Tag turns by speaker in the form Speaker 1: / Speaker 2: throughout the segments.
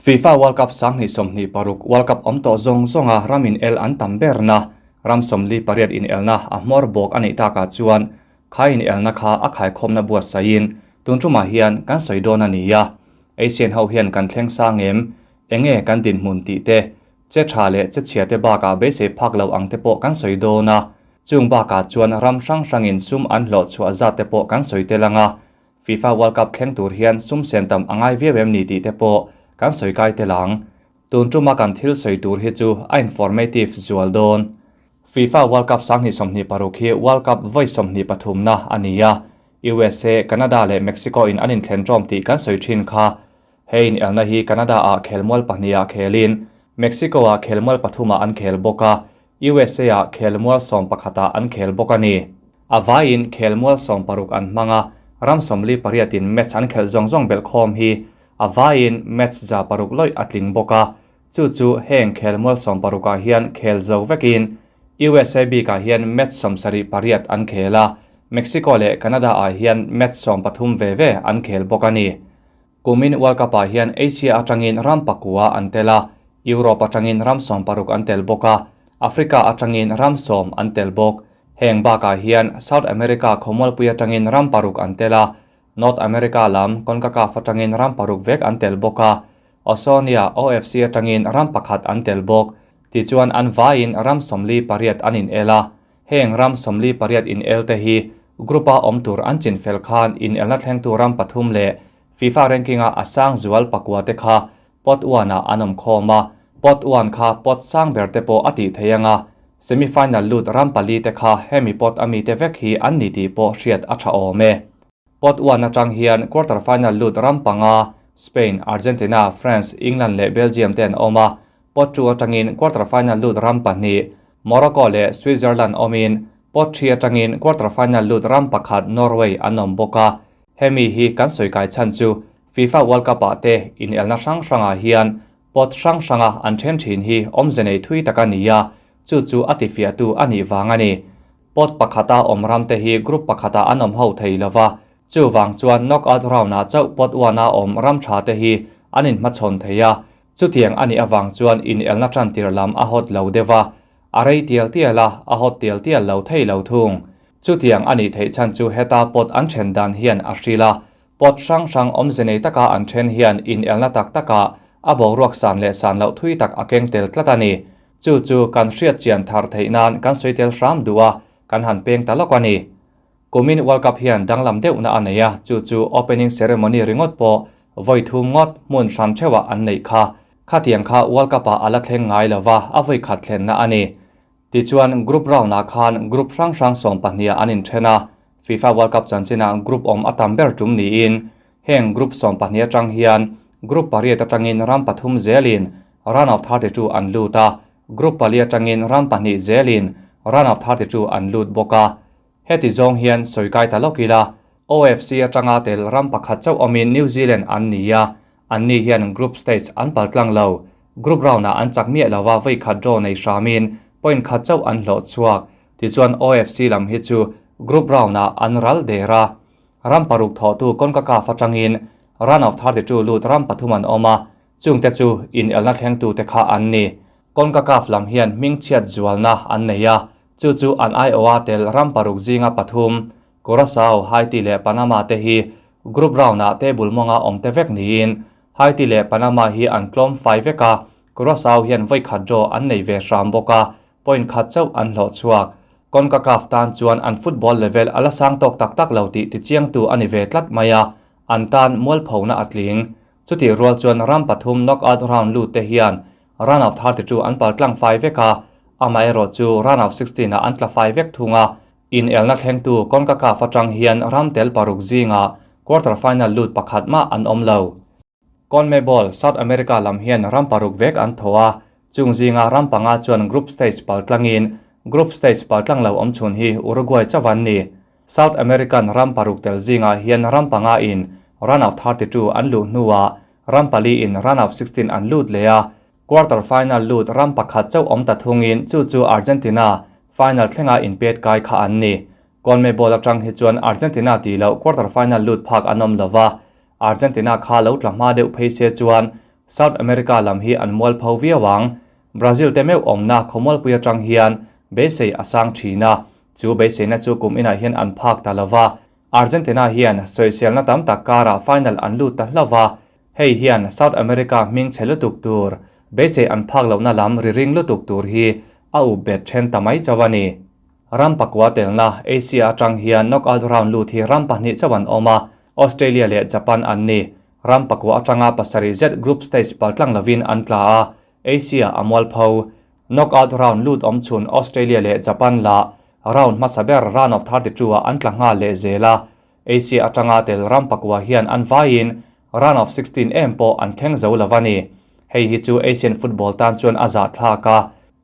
Speaker 1: FIFA World Cup 2026 World Cup awm tawh zawng zawnga ram in el an tam berna ram 48 in elna a hmawr bawk a nih takah chuan kha in elna kha a khaikhawmna buatsaihin tun tumah hian kan sawi dawn a ni a. Asian ho hian kan thleng sang em? Enge kan dinhmun tih te, che tha leh che chhia te bakah beisei phak lo ang te pawh kan sawi dawn a. Chung bakah chuan ram hrang hrangin sum an hlawh chhuah zat te pawh kan sawi tel ang a. FIFA World Cup thleng tur hian sum sen tam a ngai viau em ni tih te pawh kan sawi kai tel ang. Tun tuma kan thil sawi tur hi chu a informative zual dawn. FIFA World Cup 2026 hi World Cup vawi 23 na a ni a. USA, Canada leh Mexico in an inthlen ṭawm tih kan sawi ṭhin kha. He inelna hi Canada ah khelmual pahnih ah khelin, Mexico ah khelmual pathum ah an khel bawk a, USA ah khelmual 11 ah an khel bawk a ni. A vaiin khelmual 16 an hmang a, ram 48 in match an khelh zawng zawng belh khawm hi a vaiin match 600 lawih a tling bawk a, chu chu heng khelmual 16 ah hian khel zo vekin USA bikah hian match 78 an khel a, Mexico leh Canada ah hian match 13 ve ve an khel bawk a ni. Kumin World Cup ah hian Asia atangin ram pakua an tel a, Europe atangin ram 60 an tel bawk a, Africa atangin ram 10 an tel bawk. Heng bakah hian South America khawmualpui atangin ram paruk an tel a, North America lam CONCACAF atangin ram paruk vek an tel bawk a, Oceania OFC atangin ram pakhat an tel bawk. Tichuan an vaiin ram 48 an in el a, heng ram 48 in el te hi group a awm tur an chin fel khan in elna thlengtu ram pathum leh FIFA ranking a asang zual pakua te kha pot 1 ah an awm khawm a, pot 1 kha pot sang ber te pawh a tih thei anga, semi-final lut ram pali te kha hemi pot ami te vek hi an ni tih pawh hriat a tha awm e. Pot 1 atang hian quarter final lut ram panga Spain, Argentina, France, England leh Belgium te an awm a, pot 2 atangin quarter final lut ram pahnih Morocco leh Switzerland awmin pot 3 atangin quarter final lut ram pakhat Norway an awm bawk a. Hemi hi kan sawi kai chhan chu FIFA World Cup ah te in elna hrang hrangah hian pot hrang hranga an then thin hi awmze nei thui tak a ni a, chu chu a tifiahtu a nih vang a ni. Pot pakhata awm ram te hi group pakhata an awm ho thei lova, chu wang chuan knockout round ah chauh pot 1 a awm ram tha te hi an inhmachhawn thei a, chutiang a nih awang chuan in elna tan tir lam a hot lo deuha, a rei tial tial a, a hot tial tial lo thei lo thung. Chutiang a nih theih chhan chu heta pot an then dan hian a hril a, pot hrang hrang awmze nei taka an then hian in elna tak taka a boruak san leh san loh thui tak a keng tel tlat a ni. Chu chu kan hriat chian thar theih nan kan sawi tel hram duh a, kan han peng ta lawk a ni. Kumin World Cup hian danglam deuhna a nei a, chu chu opening ceremony ringawt pawh vawi thum ngawt hmun hran theuhah an neih kha. Khatiang kha World Cup ah a la thleng ngai lova, a vawi khat thlenna a ni. Tichuan group round ah khan group hrang hrang 12 ah an inthen a, FIFA World Cup chanchinah group awm a tam ber tum niin heng group 12 atang hian group pariat atangin ram pathum zelin round of 32 an lut a, group pali atangin ram pahnih zelin round of 32 an lut bawk a. Heti zawng hian sawi kai ta lawk ila, OFC atanga tel ram pakhat chauh awmin New Zealand an ni a, an ni hian group stage an paltlang lo. Group round ah an chak miah lova vawi khat draw nei hramin point khat chauh an hlawh chhuak. Tichuan OFC lam hi chu group round ah an ral der a. Ram paruk thawhtu CONCACAF atangin round of 32 lut ram pathum an awm a, chungte chu in elna thlengtu te kha an ni. CONCACAF lam hian hming chhiat zualna an nei a, chu chu an ai-aw a tel ram paruk zinga pathum Curaçao, Haiti leh Panama te hi group round ah table mawnga awm te vek niin Haiti leh Panama hi an tlawm fai vek a, Curaçao hian vawi khat draw an nei ve hram bawk a, point khat chauh an hlawh chhuak. CONCACAF tan chuan an football level a la sang tawk tak tak lo tih tichiangtu a ni ve tlat mai a, an tan mualphona a tling. Chutih rual chuan ram pathum knockout round lut te hian round of 32 an paltlang fai vek a, amaherawh chu round of 16 ah an tla fai vek thung a. In elna thlengtu CONCACAF atang hian ram tel paruk zinga quarter final lut pakhat mah an awm lo. CONMEBOL South America lam hian ram paruk vek an thaw a, chung zinga ram panga chuan group stage paltlangin group stage paltlang lo awm chhun hi Uruguay chauh an ni. South American ram paruk tel zinga hian ram panga in round of 32 an luh hnuah ram pali in round of 16 an lut leh a, quarter final lut ram pakhat chauh awm ta thungin chu chu Argentina final thlenga in pet kai kha an ni. CONMEBOL atang hi chuan Argentina ti lo quarter final lut phak an awm lova, Argentina kha lo tla hma deuh phei se chuan South America lam hi an mualpho viau ang. Brazil te meuh awmna khawmualpui atang hian beisei a sang thin a, chu beiseina chu kum inah hian an phak ta lova. Argentina hian sawiselna tam tak karah final an lut ta hlauh va, hei hian South America hming chhe lutuk tur, beisei an phak lohna lam ri ring lutuk tur hi a up bet then ta mai chauh a ni. Ram pakua telna Asia atang hian knockout round lut hi ram pahnih chauh an awm a, Australia leh Japan an ni. Ram pakua atanga pasarih zet group stage paltlang lovin an tla a, Asia a mualpho. Knockout round lut awm chhun Australia leh Japan lah round hmasa ber round of 32 ah an tla nghal leh zel a, Asia atanga tel ram pakua hian an vaiin round of 16 em pawh an thleng zo lo a ni. Hei hi chu Asian football tan chuan a zahthlak a,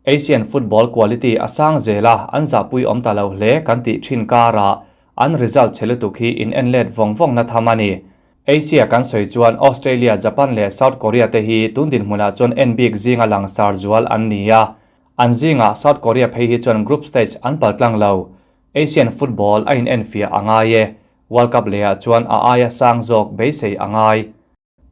Speaker 1: Asian football quality a sang zel a, an zahpui awm ta lo hle kan tih thin karah an result chhe lutuk hi in en let vawng vawng na tham a ni. Asia kan sawi chuan Australia, Japan leh South Korea te hi tun dinhmunah chuan en bik zinga langsar zual an ni a. An zingah South Korea phei hi chuan group stage an paltlang lo. Asian football a in enfiah a ngai e. World Cup lehah chuan a aia sang zawk beisei a ngai.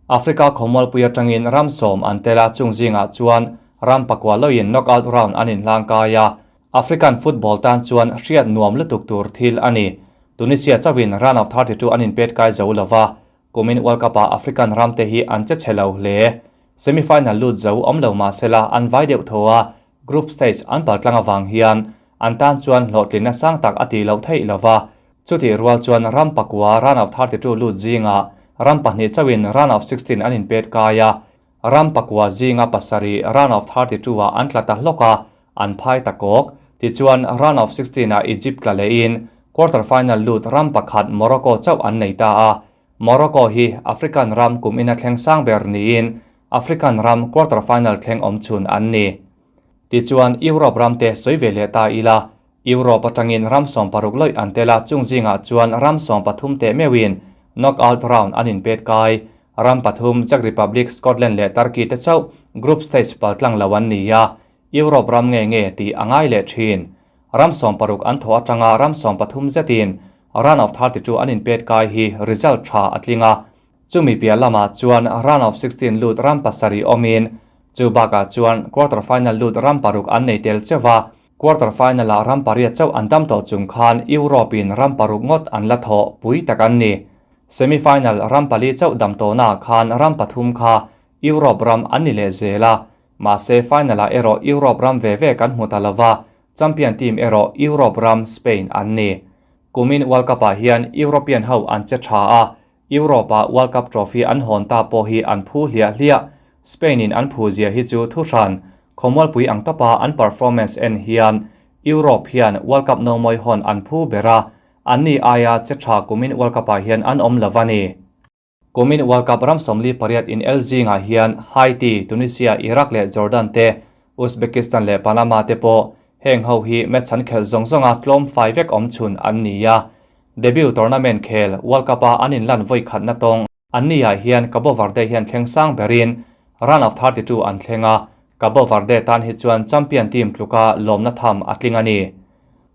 Speaker 1: Africa khawmualpui atangin ram sawm an tel a, chung zingah chuan ram pakua loin knockout round an inhlangkai a. African football tan chuan hriat nuam lutuk tur thil a ni. Tunisia chauhin round of 32 an inpet kai zo lova, kumin World Cup-ah African ramte hi an che chhe lo hle. Semi-final lut zo awm lo mah sela an vai deuh tho a, group stage an paltlang avang hian an tan chuan hlawhtlinna sang tak a tih loh theih lova. Chutih rual chuan ram pakua round of 32 lut zingah ram pahnih chauhin round of 16 an inpet kai a, ram pakua zinga pasarih round of 32 ah an tla ta hlawk a, an phai ta kawk. Tichuan round of 16 ah Egypt tla lehin quarter final lut ram pakhat Morocco chauh an nei ta a. Morocco hi African ram kum ina thleng sang ber niin African ram quarter final thleng awm chhun an ni. Tichuan Europe ram te sawi ve leh ta ila, Europe atangin ram 16 lawih an tel a, chung zingah chuan ram 13 teh meuhin knockout round an inpet kai. Ram pathum Czech Republic, Scotland leh Turkey te chauh group stage paltlang lo an ni a, Europe ram nge nge tih a ngai leh thin. Ram 16 an thawh atanga ram 13 zetin round of 32 an inpet kai hi result tha a tling a. Chumi piah lamah chuan round of 16 lut ram pasarih awmin, chu bakah chuan quarter final lut ram paruk an nei tel cheuh a, quarter final-ah ram pariat chauh an dam tawh chung khan Europe-in ram paruk ngawt an la thawh pui tak an ni. Semi-final ram pali chauh dam tawhnaah khan ram pathum kha Europe ram an ni leh zel a, mahse final-ah erawh Europe ram ve ve kan hmu ta lova, champion team erawh Europe ram Spain an ni. Kumin World Cup-ah hian European ho an che tha a, Europe-ah World Cup trophy an hawn ta pawh hi an phu hliah hliah. Spain-in an phu zia hi chu thuhran, khawmualpui ang tawpa an performance en hian Europe hian World Cup nomawi hawn an phu ber a, anni aia che tha kumin World Cup-ah hian an awm lo a ni. Kumin World Cup ram 48 in el zingah hian Haiti, Tunisia, Iraq leh Jordan te, Uzbekistan leh Panama te pawh heng ho hi match an khelh zawng zawnga tlawm fai vek awm chhun an ni a. Debut tournament khel World Cup-a an inlan vawi khatna tawng an ni ah hian Cabo Verde hian thleng sang berin round of 32 an thleng a, Cabo Verde tan hi chuan champion team tluka lawmna tham a tling a ni.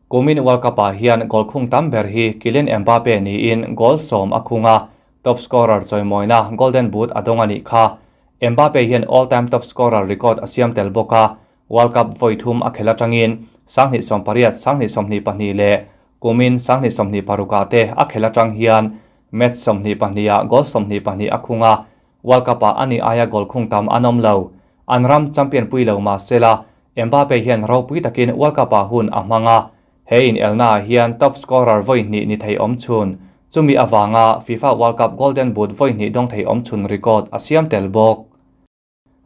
Speaker 1: Kumin World Cup-ah hian goal khung tam ber hi Kylian Mbappe niin goal 10 a khung a, top scorer chawimawina Golden Boot a dawng a nih kha. Mbappe hian all-time top scorer record a siam tel bawk a, World Cup vawi thum a khel atangin 2018, 2022 leh kumin 2026 te a khel atang hian match 22 ah goal 22 a khung a, World Cup-ah ani aia goal khung tam an awm lo. An ram champion pui lo mah sela, Mbappe hian ropui takin World Cup-ah hun a hmang a, he in elna hian top scorer vawi hnih ni thei awm chhun, chumi awanga FIFA World Cup Golden Boot vawi hnih dawng thei awm chhun record a siam tel bawk.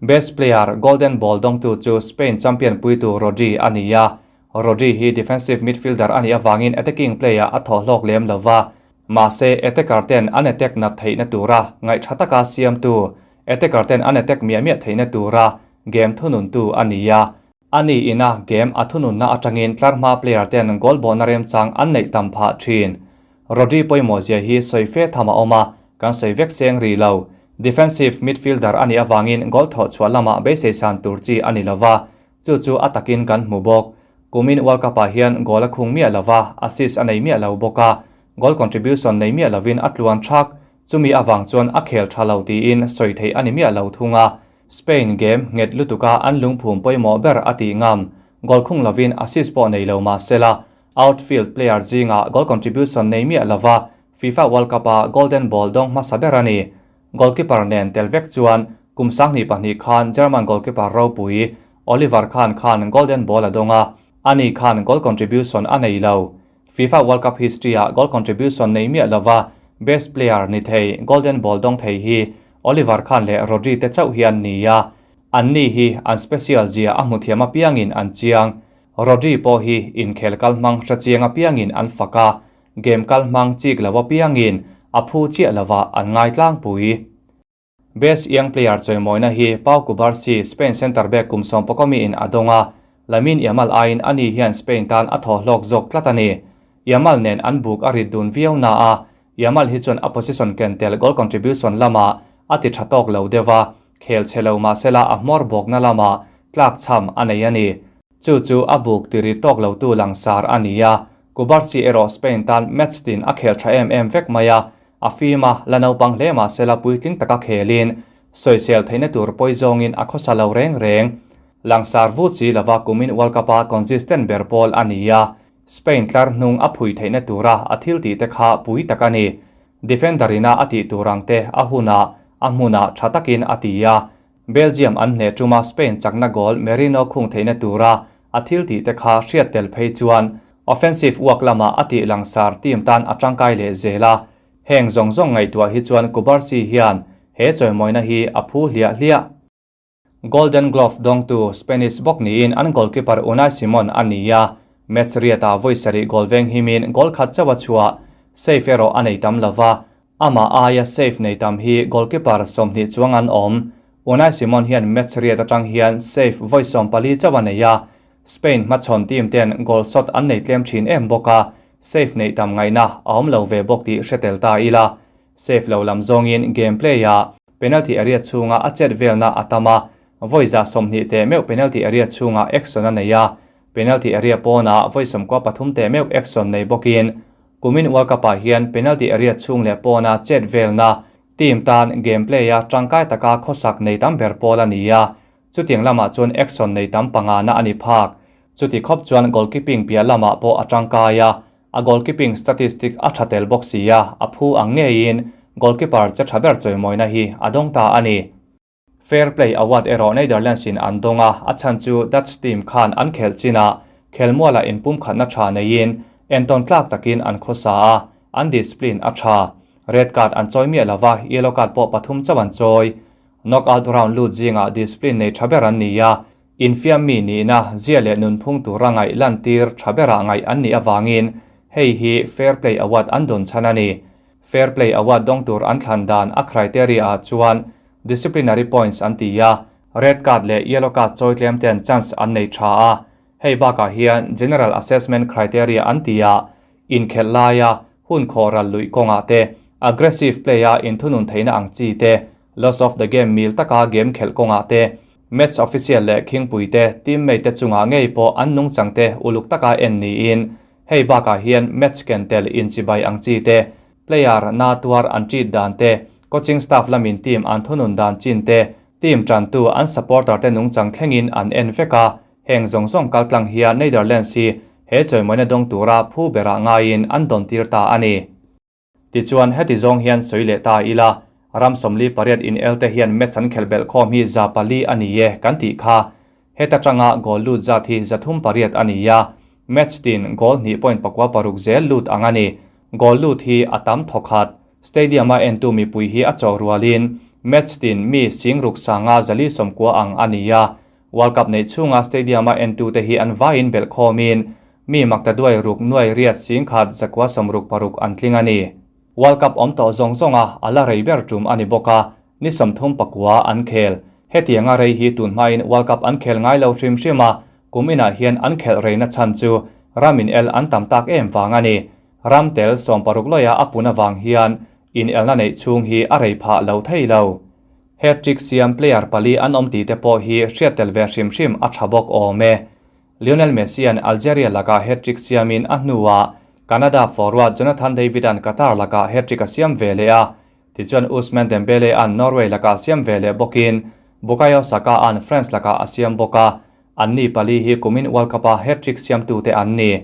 Speaker 1: Best player Golden Ball dawngtu chu Spain champion puitu Rodri a ni a, Rodri hi defensive midfielder a nih awangin attacking player a thaw hlawk lem lova, mahse attacker ten an attack nat theihna tura ngaihtha taka siamtu, attacker ten an attack miah miah theihna tura game thununtu a ni a. Ani ina game a thununna atangin tlarhma player ten goal bawhna remchang an neih tam phah thin. Rodri pawimawh zia hi sawi fe tham a awm a, kan sawi vek seng ri lo. Defensive midfielder a nih awangin goal thawh chhuah lamah beisei san tur chi a ni lova, chu chu a takin kan hmu bawk. Kumin World Cup-ah hian goal a khung miah lova, assist a nei miah lo bawk a, goal contribution nei miah lovin a tluan thak, chumi awang chuan a khel tha lo tiin sawi theih a ni miah lo thung a. Spain game nghet lutuka an lungphum pawimawh ber a tih ngam. Goal khung lovin assist pawh nei lo mah sela, outfield player zingah goal contribution nei miah lova FIFA World Cup-a Golden Ball dawng hmasa ber a ni. Goalkeeper nen tel vek chuan kum 2002 khan German goalkeeper ropui Oliver Kahn khan Golden Ball a dawng a, ani khan goal contribution a nei lo. FIFA World Cup history-ah goal contribution nei miah lova best player ni thei Golden Ball dawng thei hi Oliver Kahn leh Rodri te chauh hi an ni a, anni hi an special zia a hmu thiam apiangin an chiang. Rodri pawh hi inkhel kal hmang hre chiang apiangin an fak a, game kal hmang chik lo apiangin a phu chiah lova an ngai tlangpui. Best Young Player chawimawina hi Pau Cubarsi, Spain centre back kum sawmpakawmi in a dawng a, Lamine Yamal aiin ani hian Spain tan a thaw hlawk zawk tlat a ni. Yamal nen an buk a rit dun viau na a, Yamal hi chuan a position ken tel goal contribution lamah a ti tha tawk lo deuh a, khel chhe lo mahsela a hmawr bawkna lamah tlak chham a nei a ni. Chu chu a buk ti rit tawk lotu langsar a ni a, Cubarsi erawh Spain tan match tin a khel tha em em vek mai a, a fim a, la naupang hle mahsela puitling taka khelin sawisel theihna tur pawi zawngin a khawsa lo reng reng. Langsar vut si lova kumin World Cup-a consistent ber pawl a ni a, Spain tlar hnung a phui theihna tura a thil tih te kha pui tak a ni. Defender ina a tih tur ang te a hunah, a hmunah tha takin a ti a. Belgium an hneh tuma Spain chakna goal Merino khung theihna tura a thil tih te kha hriat tel phei chuan offensive work lamah a tih langsar team tan a tangkai leh zel a. Heng zawng zawng ngaihtuah hi chuan Cubarsi hian he chawimawina hi a phu hliah hliah. Golden Glove dawngtu Spanish bawk niin an goalkeeper Unai Simon a ni a, match riatah vawi sarih goal veng himin goal khat chauh a chhuah, save erawh a nei tam lova, amah aia save nei tam hi goalkeeper 20 chuang an awm. Unai Simon hian match riat atang hian save vawi 14 chauh a nei a, Spain hmachhawn team ten goal shot an nei tlem thin em bawk a, save neih tam ngaihna a awm lo ve bawk tih hre tel ta ila. Save lo lam zawngin game play-ah penalty area chhunga a chet velna a tam a, vawi 20 teh meuh penalty area chhunga action a nei a, penalty area pawnah vawi 13 teh meuh action nei bawkin kumin World Cup-ah hian penalty area chhung leh pawna chet velna team tan game play-a tangkai taka khawsak nei tam ber pawl a ni a, chutiang lamah chuan action nei tam panga na a ni phak. Chuti khawp chuan goalkeeping piah lamah pawh a tangkai a, a goalkeeping statistic a tha tel bawk si a, a phu ang ngeiin goalkeeper che tha ber chawimawina hi a dawng ta a ni. Fair Play Award erawh Netherlands in an dawng a, a chhan chu Dutch team khan an khelh chinah khelmualah inpum khatna tha neiin entawn tlak takin an khawsa a, an discipline a tha. Red card an chawi miah lova, yellow card pawh pathum chauh an chawi. Knockout round lut zingah discipline nei tha ber an ni a, infiam mi nihna zia leh nunphung tura ngaih lantir tha berah ngaih an nih awangin hei hi Fair Play Award an dawn chhan a ni. Fair Play Award dawng tur an thlan dan a criteria ah chuan disciplinary points an ti a, red card leh yellow card chawi tlem ten chance an nei tha a, hei bakah hian general assessment criteria an ti a, inkhelh laia hun khawh ral luih kawngah te, aggressive play a inthunun theihna ang chi te, loss of the game mil taka game khelh kawngah te, match official leh khingpui te, teammate te chungah ngei pawh an nungchang te uluk taka en niin, hei bakah hian match ken tel inchibai ang chi te, player na tuar an treat dan te, coaching staff lamin team an thunun dan chin te, team tantu an supporter te nungchang thlengin an en vek a, heng zawng zawng kaltlang hian Netherlands hi he chawimawina dawng tura phu berah ngaiin an dawn tir ta a ni. Tichuan heti zawng hian sawi leh ta ila, ram 48 in el te hian match an khelh belh khawm hi 400 a ni e kan tih kha. Heta tanga goal lut zat hi 308 a ni a, match tin goal 2.46 zel lut ang a ni. Goal lut hi a tam thawkhat. Stadium a entu mipui hi a chaw rualin match tin mi singruk sanga 490 ang a ni a. World Cup nei chhunga stadium a entu te hi an vaiin belh khawmin mi makta duai ruk nuai riat singkhat 166 an tling a ni. World Cup awm tawh zawng zawnga ala rei ber tum a ni bawk a, ni 34 an khel. Hetianga rei hi tun hmain World Cup an khel ngai lo hrim hrim a, kum inah hian an khelh reina chhan chu ramin el an tam tak em wang a ni. Ram tel 60 loia a pun awang hian in elna nei chhung hi a rei phah lo thei lo. Hat-trick siam player pali an awm ti te pawh hi hriat tel ve hrim hrim a tha bawk awm e. Lionel Messi an Algeria laka hat-trick siamin a hnuah Canada forward Jonathan David an Qatar laka hat-trick a siam ve leh a, tichuan Ousmane Dembele an Norway laka siam ve leh bawkin Bukayo Saka-a'n France lakah a siam bawk a, anni pali hi kumin World Cup-a hat-trick siamtute an ni.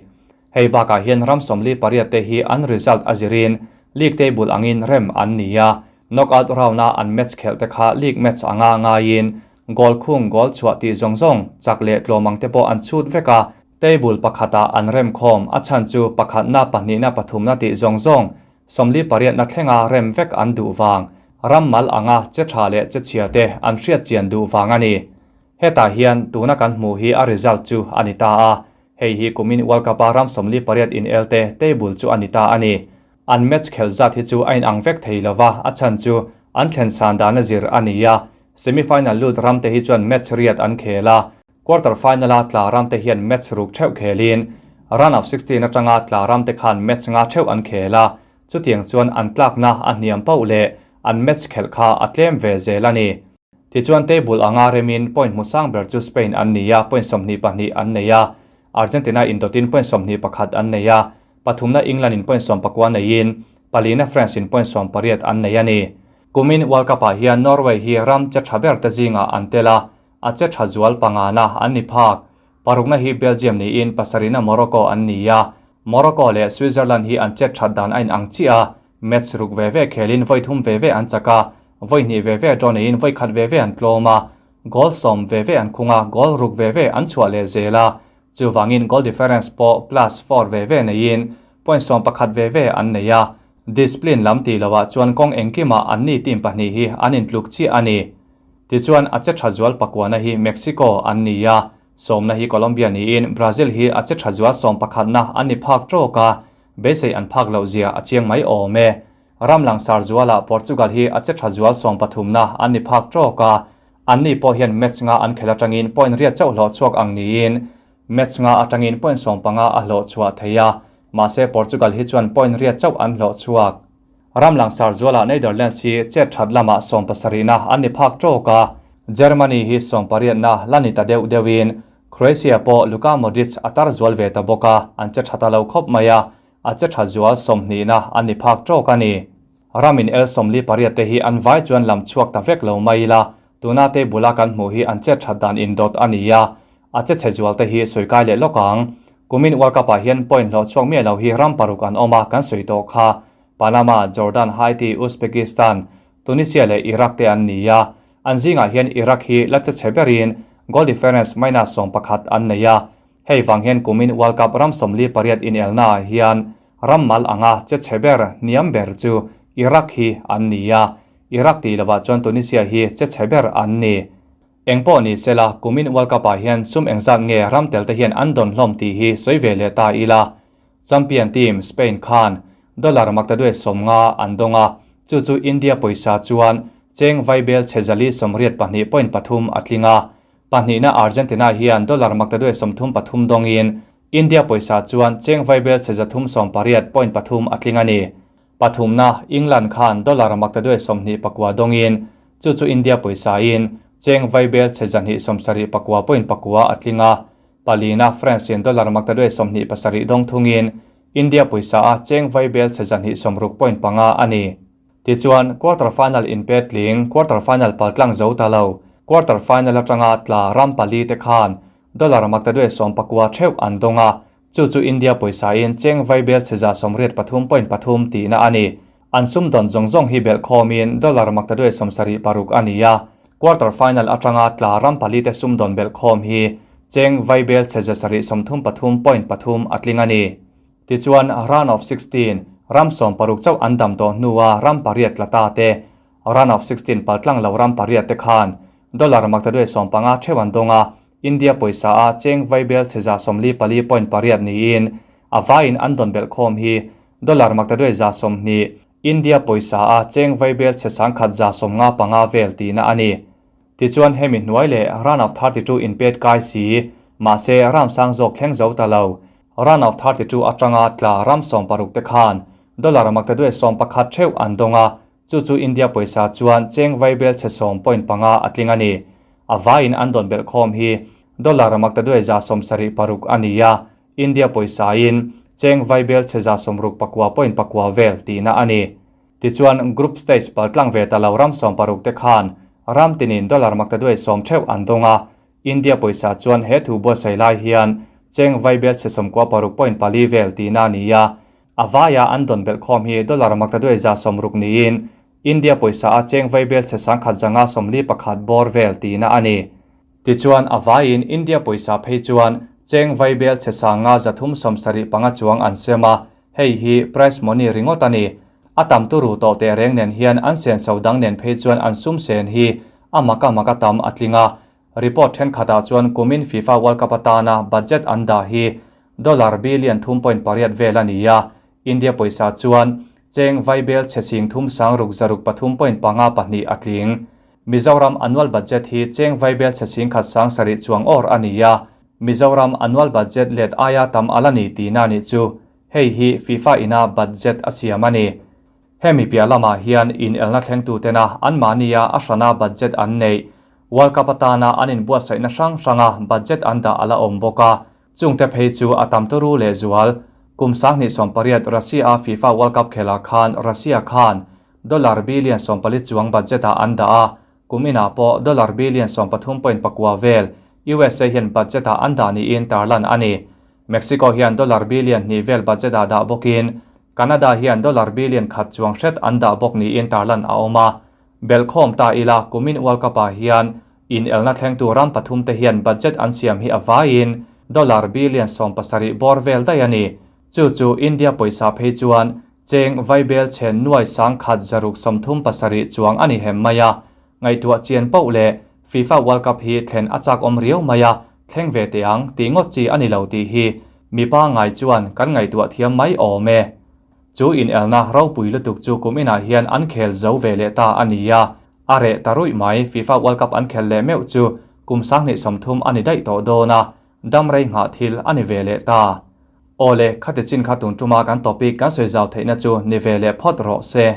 Speaker 1: Hei bakah hian ram 48 te hi an result a zirin league table angin rem an ni a, knockout round-a an match khelh te kha league match anga ngaiin goal khung goal chhuah tih zawng zawng chak leh tlawm ang te pawh an chhut vek a, table pakhatah an rem khawm a chhan chu pakhatna pahnihna pathumna tih zawng zawng 48na thlenga rem vek an duh vang, ram mal anga che tha leh che chhia te an hriat chian duh vang a ni. Hetah hian tuna kan hmuh hi a result chu a ni ta a, hei hi kumin World Cup-a ram 48 in el te table chu a ni ta a ni. An match khelh zat hi chu a inang vek thei lo va, a chhan chu an thlen san dana zir a ni a, semi-final lut ram te hi chuan match riat an khel a, quarter final-a tla ram te hian match ruk theuh khelin round of 16 atanga tla ram te khan match nga theuh an khel a, chutiang chuan an tlakna a hniam pauh leh an match khelh kha a tlem ve zel a ni. Tichuan table anga remin point hmu sang ber chu Spain an ni a, point 22 an nei a, Argentina indawtin point 21 an nei a, pathumna England in point 19 neiin palina France in point 18 an nei a ni. Kumin World Cup-ah hian Norway hi ram che tha ber te zingah an tel a, a che tha zual pangana an ni phak. Parukna hi Belgium niin pasarihna Morocco an ni a, Morocco leh Switzerland hi an chet that dan a inang chiah a, match ruk ve ve khelin vawi thum ve ve an chak a, vawi hnih ve ve draw neiin vawi khat ve ve an tlawm a, goal 10 ve ve an khung a, goal ruk ve ve an chhuah leh zel a, chuvangin goal difference pawh plus 4 ve ve neiin point 11 ve ve an nei a, discipline lam ti loah chuan kawng engkimah an ni team pahnih hi an intluk chiah a ni. Tichuan a che tha zual pakuana hi Mexico an ni a, sawmna hi Colombia niin Brazil hi a che tha zual 11na an ni phak tawk a, beisei an phak loh zia a chiang mai awm e. Ram langsar zualah Portugal hi a che tha zual 13na an ni phak tawk a, an ni pawh hian match nga an khel atangin point riat chauh hlawh chhuak ang niin match nga atangin point 15 a hlawh chhuah thei a, mahse Portugal hi chuan point riat chauh an hlawh chhuak. Ram langsar zualah Netherlands hi chet that lamah 70na an ni phak tawk a, Germany hi 80na la ni ta deuh deuhin Croatia pawh Luka Modric a tar zual ve ta bawk a, an che tha ta lo khawp mai a, a che tha zual 20na an ni phak tawk a ni. Ramin el 48 te hi an vai chuan lam chhuak ta vek lo mai la, tuna te bula kan hmuh hi an chet that dan indawt a ni a, a che chhe zual te hi sawi kai leh lawk ang. Kumin World Cup-ah hian point hlawh chhuak miah lo hi ram paruk an awm a, kan sawi tawh kha. Panama, Jordan, Haiti, Uzbekistan, Tunisia leh Iraq te an ni a, an zingah hian Iraq hi la che chhe berin goal difference minus 11 an nei a, hei vang hian kumin World Cup ram 48 in elna ah hian ram mal anga che chhe ber hniam ber chu Iraq hi an ni a, Iraq tih lovah chuan Tunisia hi che chhe ber an ni. Engpawh ni sela kumin World Cup ah hian sum engzat nge ram tel te hian an dawn hlawm tih hi sawi ve leh ta ila. Champion team Spain khan dollar maktaduai 50 an dawng a, chu chu India pawisa chuan cheng vaibel chhe 482.3 a tling a, pahnihna Argentina hian dollar maktaduai 33 dawngin India pawisa chuan cheng vaibel chhe 380.3 a tling a ni. Pathumna England khan dollar maktaduai 29 dawngin chu chu India pawisa in cheng vaibel chhe 279.9 a tling a, palina France in dollar maktaduai 27 dawng thungin India pawisa a cheng vaibel chhe 160.5 a ni. Tichuan quarter final in petling quarter final paltlang zo ta lo, quarter final atanga tla ram pali te khan dollar maktaduai 19 theuh an dawng a, chu chu India pawisa in cheng vaibel chhe 183.3 tihna a ni. An sum dawn zawng zawng hi belh khawmin dollar maktaduai 76 a ni a, quarter final atanga tla ram pali te sum dawn belh khawm hi cheng vaibel chhe 733.3 a tling a ni. Tichuan round of 16 ram 60 chauh an dam tawh hnuah ram pariat tla ta te round of 16 paltlang lo ram pariat te khan dollar maktaduai 15 theuh an dawng a, India pawisa a cheng vaibel chhe 144.8 niin a vaiin an dawn belh khawm hi dollar maktaduai 120 India pawisa a cheng vaibel chhe 1,155 vel tihna a ni. Tichuan hemi hnuai leh round of 32 in pet kai si, mahse ram sang zawk thleng zo ta lo. Round of 32 atanga tla ram 60 te khan dollar maktaduai 11 theuh an dawng a, chu chu India pawisa chuan cheng vaibel chhe 10.5 a tling a ni. A vaiin an dawn belh khawm hi dollar maktaduai 76 a ni a, India pawisa in cheng vaibel chhe 69.9 vel tihna a ni. Tichuan group stage paltlang ve ta lo ram 60 te khan Ram tinin dollar maktaduai sawm theuh an dawng a, India pawisa chuan he thu buatsaih lai hian cheng vaibel chhe 96.4 vel tihna a ni a, a vaia an dawn belh khawm hi dollar maktaduai 160 niin India pawisa a cheng vaibel chhe 1151 bawr vel tihna a ni. Tichuan a vaiin India pawisa phei chuan cheng vaibel chhe 5,375 chuang an sem a, hei hi prize money ringawt a ni. A tam turu tawh teh reng nen hian an senso dang nen phei chuan an sum sen hi a maka maka tam a tling a. Report thenkhatah chuan kumin FIFA World Cup atana budget an dah hi dollar billion 3.8 vel a ni a, India pawisa chuan cheng vaibel chhe 36,603.52 a tling. Mizoram annual budget hi cheng vaibel chhe 1,007 chuang awr a ni a, Mizoram annual budget let aia tam ala ni tihna nih chu. Hei hi FIFA ina budget a siam a ni. Hemi piah lamah hian in elna thlengtu tena anmahnia a hrana budget an neih. World Cup atana an inbuatsaihna hrang hranga budget an dah ala awm bawk a, chungte phei chu a tam turu leh zual. Kum 2018 Russia-a FIFA World Cup khelah khan Russia khan dollar billion 40 chuang budget-ah an dah a, kum inah pawh dollar billion 13.9 vel USA hian budget-ah an dah niin tarlan a ni. Mexico hian dollar billion 2 vel budget-ah dah bawkin Canada hian dollar billion 1 chuang hret an dah bawk niin tarlan a awm a. Belkhawm ta ila kumin World Cup-ah hian in elna thlengtu ram pathum te hian budget an siam hi a vaiin dollar billion 70 bawr vel daih a ni. Chu chu India pawisa phei chuan cheng vaibel chhen nuai 1,637 chuang a ni hem mai a. Ngaihtuah chian poh leh FIFA World Cup hi thlen a chak awm riau mai a, thleng ve teh ang tih ngawt chi a ni lo tih hi mipa ngai chuan kan ngaihtuah thiam mai awm e. Chu in elna ropui lutuk chu kum inah hian an khel zo ve leh ta a ni a, a reh ta ruih mai. FIFA World Cup an khel leh meuh chu kum 2030 a ni daih tawh dawn a, dam rei nghah thil a ni ve leh ta. Awle, khati chin kha tun tuma kan topic kan sawi zau theihna chu ni ve leh phawt rawh se.